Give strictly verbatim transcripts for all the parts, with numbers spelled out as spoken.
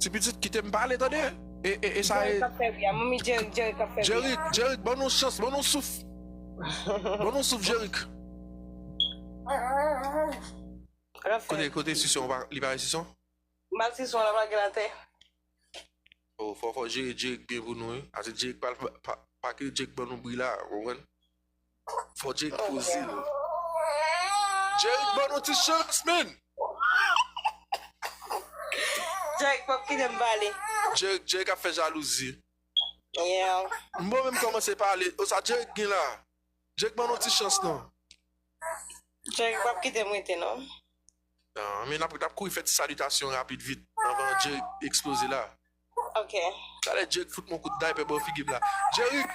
Ti pitit, kite m pale, tande. E, e, e sa Jerry e k ap fè bri a. Manmi Jerry, Jerry k ap fè bri a. Jerry, Jerry, ban nou chans, ban nou souf. Ban nou souf, Jerry. Kote, kote Sisyon, li pa gen Sisyon? M al Sisyon, l ap lage l atè. Oh, fò, fò jere Jerry byen pou nou, wi. Ase Jerry pa, pa, pa ke Jerry ban nou bri la, ou konprann? Fò Jerry poze l. Jerry ban nou ti chans, man! Jerry p ap kite m pale. Jerry, Jerry ap fè jalouzi. Yeah. Mwen menm kòmanse pale. O sa Jerry gen la? Jerry ban nou ti chans non. Jerry p ap kite m rete non. Ah, men n ap, n ap kouri fè ti salitasyon rapid vit anvan Jerry eksploze la. Ok. Talè Jerry fout mwen kout daypè bò figi m la. Jerry!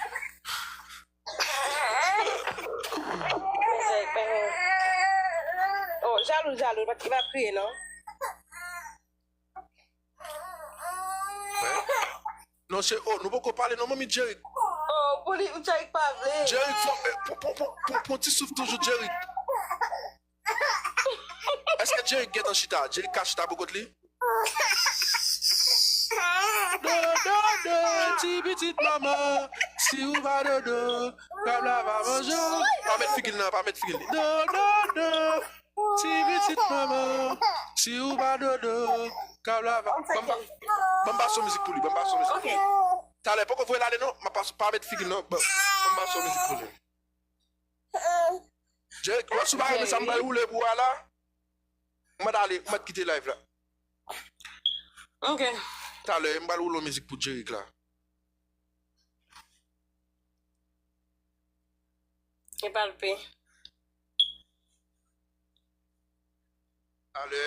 Oh, jalou, jalou, pa, pa kriye non. Non, se, oh, nou poko pale non, manmi Jerry. Oh, pou li, Jerry pa vle. Jerry, fò, eh, pran, pran, pran, pran, pran ti souf toujou, Jerry. Èske Jerry gentan chita? Jerry ka chita bò kot li? Dodo, do, ti pitit manman, si ou pa dodo, krab la va manje w. Pa met figi l nan, pa met figi l. Dodo, do, ti pitit manman, si ou pa dodo, krab la va. Ban m, ban m pase yon mizik pou li, ban m pase yon mizik pou li. Ok. Talè, poko voye l ale non, m ap pase, pa met figi l non, ban, ban m pase yon mizik pou li. Jerry, wè si w pa renmen sa m pral woule pou w a la. Ou mèt ale, ou mèt kite live la. Ok. Talè, m pral woule yon mizik pou Jerry la. E palpe. Talè.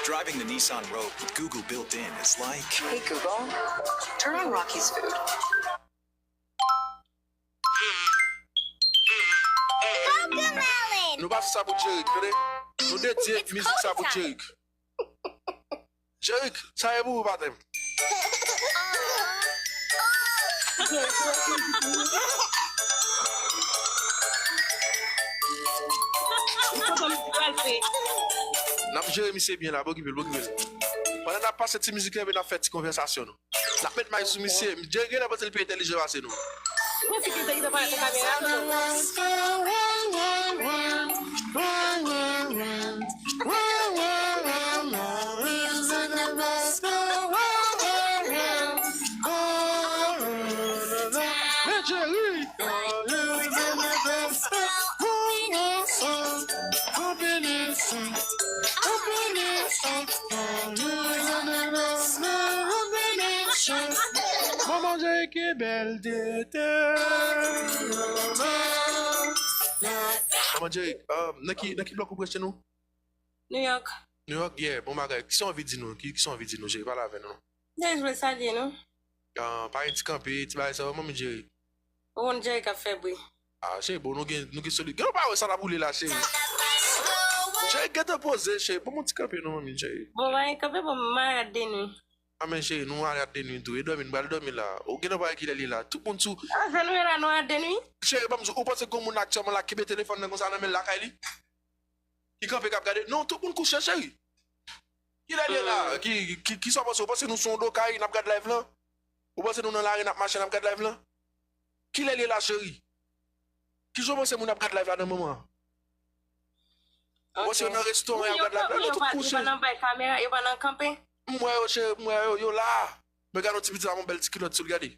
Driving the Nissan Rogue with Google built in is like Hey Google, turn on Rocky's Food. Nou pase sa pou Jerry, tande? Nou dedye mizik sa pou Jerry. Jerry, sa e pou ou, patnè m. N ap jere misye byen la, pa okipe l, pa okipe l. Pandan n ap pase ti mizik la, epi n ap fè ti konvèsasyon nou. N ap met may sou misye. Jerry genlè panse li pi entèlijan pase nou. Pwofite de li ta parèt nan kamera. Men Jerry! Manman Jerry ki bèl tete. Manman Jerry, um, nan ki, nan ki blòk ou preche nou? New York. New York, yeah, bon bagay. Kisa w anvi di nou? Ki, kisa w anvi di nou, Jerry? Pale avè nou non. Jerry, m vle salye nou. Ah, pa gen ti kanpe, ti bagay sa yo, manmi Jerry. Ou konn Jerry k ap fè bri. Ah, cheri, bon, nou gen, nou gen soli-, gen nou pa wè sa n ap woule la, cheri. Cheri, gentan poze, cheri. Bon, bon ti kanpe non, manmi, cheri. Bon, pa gen kanpe, bon, m a rad de nwi. Ah, men cheri, nou a rad de nwi tou. E dòmi, nou pral dòmi la. Ou gentan pa wè kilè li la. Tout moun sou. Ah, jan nou ye la, nou a rad de nwi. Cheri, ban m di w, ou panse gen moun aktyèlman la kenbe telefòn nan konsa nan men l lakay li? Ki kanpe k ap gade? Non, tout moun kouche, cheri. Kilè li ye la? Ki, ki, kisa w panse? Ou panse nou sou yon do kay, n ap gad live lan? Ou panse nou nan lari, n ap mache, n ap gad live lan? Kilè li ye la, cheri? Kijan w panse moun ap gad live la nan moman an? Ou panse yo nan restoran, y ap gad live la? Yo tout kouche. Yo pa nan bay kamera, yo pa nan kanpe. M wè yo, cheri, m wè yo, yo la. Men gade yon ti pitit avè yon bèl ti kilòt sou l, gade.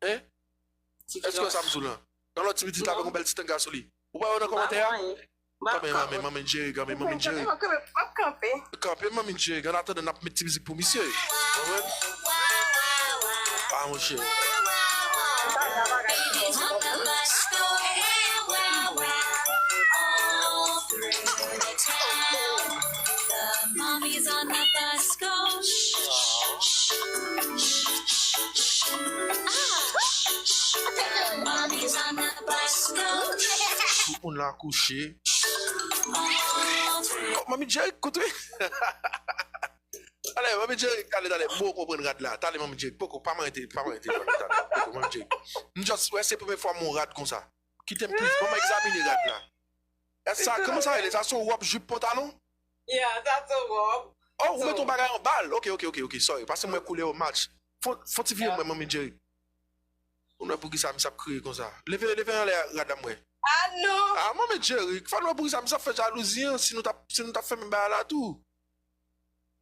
Hein? Èske w wè sa m di w lan? Yon lòt ti pitit avèk yon bèl ti tanga sou li. Ou pa wè yo nan kòmantè a? Kanpe, manmi, manmi Jerry, kanpe, manmi Jerry. M ap kanpe. Kanpe, manmi Jerry. An atandan, n ap met ti mizik pou misye. Konprann? Ah, monchè. Tout moun la kouche. Oh, manmi Jerry, koute. Talè, manmi Jerry, talè, talè. Bon, konprann rad la. Talè, manmi Jerry. Poko, pa mande, pa mande. Talè. Poko, manmi Jerry. M just, wè, se premye fwa m wè yon rad konsa. Kite m plis. Ban m egzamine rad la. Èske sa, kòman sa rele? Sa se yon wòb, jip, pantalon? Yeah, sa se yon wòb. Oh, ou mete yon bagay anba l. Ok, ok, ok, ok. Sorry. Paske m wè koulè yon match. Fon, fon ti vire mwen, manmi Jerry. Ou wè poukisa misye ap kriye konsa. Leve, leve anlè rad la m wè. Ah non! Ah, manmi Jerry. Fò nou wè poukisa misye ap fè jalouzi an si nou t ap, si nou t ap fè menm bagay la tou.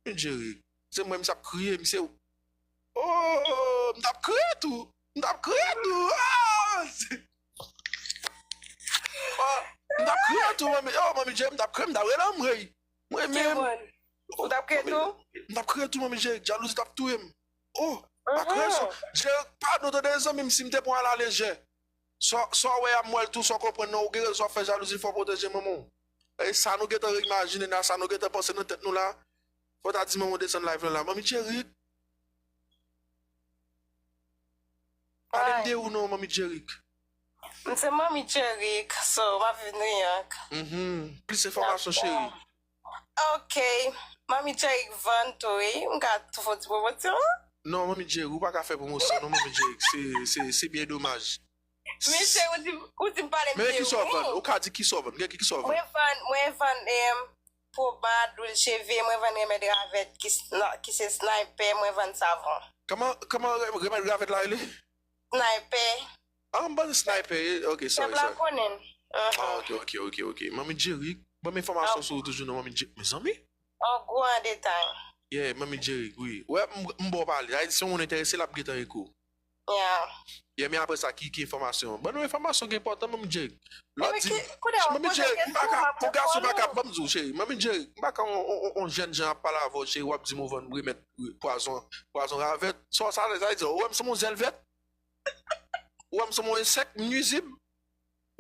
Manmi Jerry. Se mwen misye ap kriye, misye. Oh, m t ap kriye tou. M t ap kriye tou. Ah! Oh, m t ap kriye tou, manmi. Oh, manmi Jerry, m t ap kriye, m t ap rele anmwey. Mwen menm. Ou t ap kriye tou? M t ap kriye tou, manmi Jerry. Jalouzi t ap touye m. Oh, pa kriye sa. Jerry, padon tande zanmi m si m te pran l alejè. Sa w wè a m wè l tou, sa w konprann nan, ou gen rezon ap fè jalouzi, fò w pwoteje manman w. E sa nou gentan imajine la, sa nou gentan panse nan tèt nou la. Fò w ta di manman w desann live lan la. Manmi Jerry. Pale m de ou non, manmi Jerry. M se manmi Jerry, so m ap viv Nouyòk. Mhm. Plis enfòmasyon, cheri. Ok. Manmi Jerry vann tou, wi. M ka tou fè yon ti pwomosyon? Non, manmi Jerry, ou pa ka fè pwomosyon, non, manmi Jerry. Se, se, se byen domaj. Mesye, ou di, ou di m pale m de ou. Men ki sa w vann? Ou ka di ki sa w vann? Gen ki, ki sa w vann? Mwen vann, mwen vann, em, pomad, lwil cheve, mwen vann remèd ravèt ki, ki se Sniper, mwen vann savon. Kòman, kòman remèd ravèt la rele? Sniper. Ah, m panse Sniper ye. Ok, sorry, sorry. Pèp la konnen. Ah, ok, ok, ok, ok. Manmi Jerry, ban m enfòmasyon sou ou toujou non, manmi Jerry. Mezanmi. An gwo, an detay. Yeah, manmi Jerry, wi. Wè, m, m ba w pale. Sa vle di si yon moun enterese, l ap gentan ekri w. Yeah, men apre sa, ki, ki enfòmasyon? Ban nou enfòmasyon ki enpòtan, manmi Jerry. Lè w di, manmi Jerry, m pa ka, pou gason pa ka, ban m di w, cheri. Manmi Jerry, m pa ka yon, yon, yon, yon jèn jan ap pale avè w, cheri, w ap di m ou vann remèd, pwazon, pwazon ravèt. Sa, sa, sa vle di, ou wè m sanm yon zèlvèt? Ou wè m sanm yon ensèk nwizib?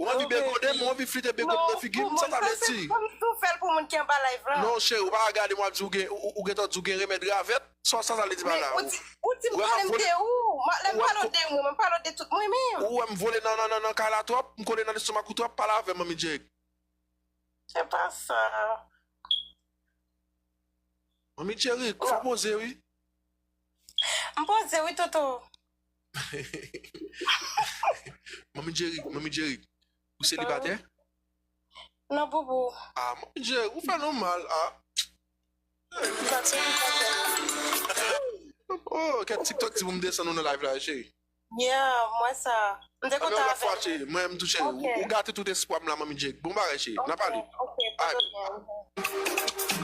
Ou anvi begode m, ou anvi flite begode m nan figi m, sa sa vle di? Pou moun, pou moun, pou moun, pou moun. Non, cheri, ou pa ka gade m w ap di ou gen, ou, ou gentan di ou gen remèd ravèt. Sa, sa sa vle di bagay la? Ou di, ou di m pale m de ou, lè m pale w de ou, mwen, mwen pale w de tout mwen menm. Ou wè m vole nan, nan, nan, nan kay la twòp, m kole nan lestomak ou twòp, pale avè m, manmi Jerry. Se pa sa. Manmi Jerry, fò poze wi. M poze wi, Toto. Manmi Jerry, manmi Jerry. Ou selibatè? Non, boubou. Ah, manmi Jerry, ou fè nou mal, ah. M pa selibatè. Oh, kèt TikTok ti pou m desann ou nan live la, cheri. Yeah, m wè sa. M te kontan avè nou. Lòt fwa, cheri, mwen, m tou, cheri, ou gate tout espwa m la, manmi Jerry. Bon bagay, cheri. N a pale. Ok, ok, pa gen pwoblèm.